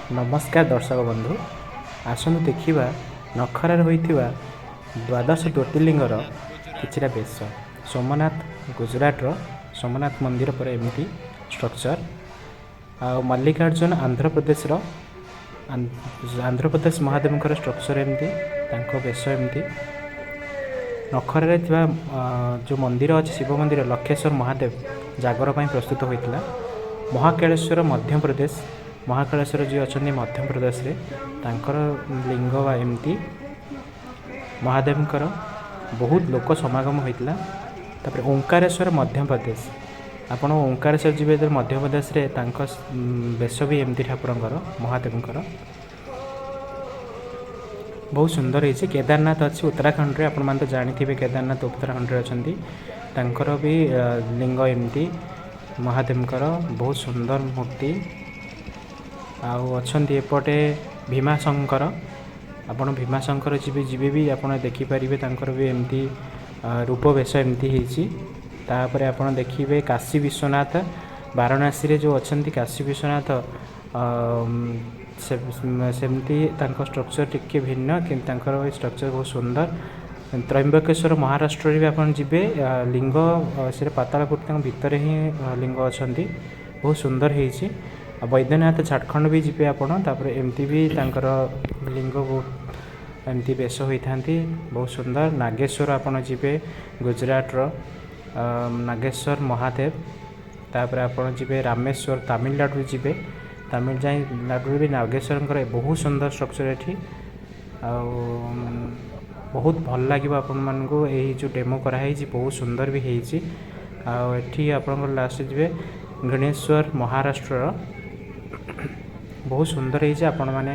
ନମସ୍କାର ଦର୍ଶକ ବନ୍ଧୁ, ଆସନ୍ତୁ ଦେଖିବା ନଖରାରେ ହୋଇଥିବା ଦ୍ୱାଦଶ ଜ୍ୟୋତିର୍ଲିଙ୍ଗର କିଛିଟା ବେଶ। ସୋମନାଥ, ଗୁଜୁରାଟର ସୋମନାଥ ମନ୍ଦିର ପରେ ଏମିତି ଷ୍ଟ୍ରକ୍ଚର୍। ଆଉ ମଲ୍ଲିକାର୍ଜୁନ, ଆନ୍ଧ୍ରପ୍ରଦେଶର ଆନ୍ଧ୍ରପ୍ରଦେଶ ମହାଦେବଙ୍କର ଷ୍ଟ୍ରକ୍ଚର୍ ଏମିତି, ତାଙ୍କ ବେଶ ଏମିତି। ନଖରାରେ ଥିବା ଯେଉଁ ମନ୍ଦିର ଅଛି, ଶିବ ମନ୍ଦିର ଲକ୍ଷେଶ୍ୱର ମହାଦେବ, ଜାଗର ପାଇଁ ପ୍ରସ୍ତୁତ ହୋଇଥିଲା। ମହାକାଳେଶ୍ୱର, ମଧ୍ୟପ୍ରଦେଶ, ମହାକାଳେଶ୍ୱର ଯିଏ ଅଛନ୍ତି ମଧ୍ୟପ୍ରଦେଶରେ, ତାଙ୍କର ଲିଙ୍ଗ ବା ଏମିତି ମହାଦେବଙ୍କର ବହୁତ ଲୋକ ସମାଗମ ହୋଇଥିଲା। ତାପରେ ଓଙ୍କାରେଶ୍ୱର, ମଧ୍ୟପ୍ରଦେଶ। ଆପଣ ଓଙ୍କାରେଶ୍ୱର ଯିବେ ଯେତେବେଳେ ମଧ୍ୟପ୍ରଦେଶରେ, ତାଙ୍କ ବେଶ ବି ଏମିତି ଠାକୁରଙ୍କର, ମହାଦେବଙ୍କର ବହୁତ ସୁନ୍ଦର ହେଇଛି। କେଦାରନାଥ ଅଛି ଉତ୍ତରାଖଣ୍ଡରେ। ଆପଣମାନେ ତ ଜାଣିଥିବେ, କେଦାରନାଥ ଉତ୍ତରାଖଣ୍ଡରେ ଅଛନ୍ତି। ତାଙ୍କର ବି ଲିଙ୍ଗ ଏମିତି ମହାଦେବଙ୍କର ବହୁତ ସୁନ୍ଦର ମୂର୍ତ୍ତି। ଆଉ ଅଛନ୍ତି ଏପଟେ ଭୀମାଶଙ୍କର। ଆପଣ ଭୀମାଶଙ୍କର ଯିବେ ବି ଆପଣ ଦେଖିପାରିବେ, ତାଙ୍କର ବି ଏମିତି ରୂପ ବେଶ ଏମିତି ହେଇଛି। ତାପରେ ଆପଣ ଦେଖିବେ କାଶୀ ବିଶ୍ୱନାଥ, ବାରାଣାସୀରେ ଯେଉଁ ଅଛନ୍ତି କାଶୀ ବିଶ୍ୱନାଥ, ସେମିତି ତାଙ୍କ ଷ୍ଟ୍ରକ୍ଚର୍ ଟିକେ ଭିନ୍ନ, କିନ୍ତୁ ତାଙ୍କର ଷ୍ଟ୍ରକ୍ଚର୍ ବହୁତ ସୁନ୍ଦର। ତ୍ରୟମ୍ବକେଶ୍ୱର, ମହାରାଷ୍ଟ୍ରରେ ବି ଆପଣ ଯିବେ, ଲିଙ୍ଗ ସେଟା ପାତାଳପୁର, ତାଙ୍କ ଭିତରେ ହିଁ ଲିଙ୍ଗ ଅଛନ୍ତି, ବହୁତ ସୁନ୍ଦର ହେଇଛି। ଆଉ ବୈଦ୍ୟନାଥ, ଝାଡ଼ଖଣ୍ଡ ବି ଯିବେ ଆପଣ, ତାପରେ ଏମିତି ବି ତାଙ୍କର ଲିଙ୍ଗ ବହୁତ ଏମିତି ବେଶ ହୋଇଥାନ୍ତି, ବହୁତ ସୁନ୍ଦର। ନାଗେଶ୍ୱର ଆପଣ ଯିବେ, ଗୁଜୁରାଟର ନାଗେଶ୍ୱର ମହାଦେବ। ତାପରେ ଆପଣ ଯିବେ ରାମେଶ୍ୱର, ତାମିଲନାଡ଼ୁ ଯିବେ। ତାମିଲ ଯାଇ ନାଡ଼ୁରେ ବି ନାଗେଶ୍ୱରଙ୍କର ବହୁତ ସୁନ୍ଦର ଷ୍ଟ୍ରକ୍ଚର୍ ଏଠି। ଆଉ ବହୁତ ଭଲ ଲାଗିବ ଆପଣମାନଙ୍କୁ। ଏଇ ଯେଉଁ ଡେମୋ କରାହେଇଛି, ବହୁତ ସୁନ୍ଦର ବି ହେଇଛି। ଆଉ ଏଠି ଆପଣଙ୍କର ଲାଷ୍ଟ ଯିବେ ଗଣେଶ୍ୱର, ମହାରାଷ୍ଟ୍ରର, ବହୁତ ସୁନ୍ଦର ହେଇଛି ଆପଣମାନେ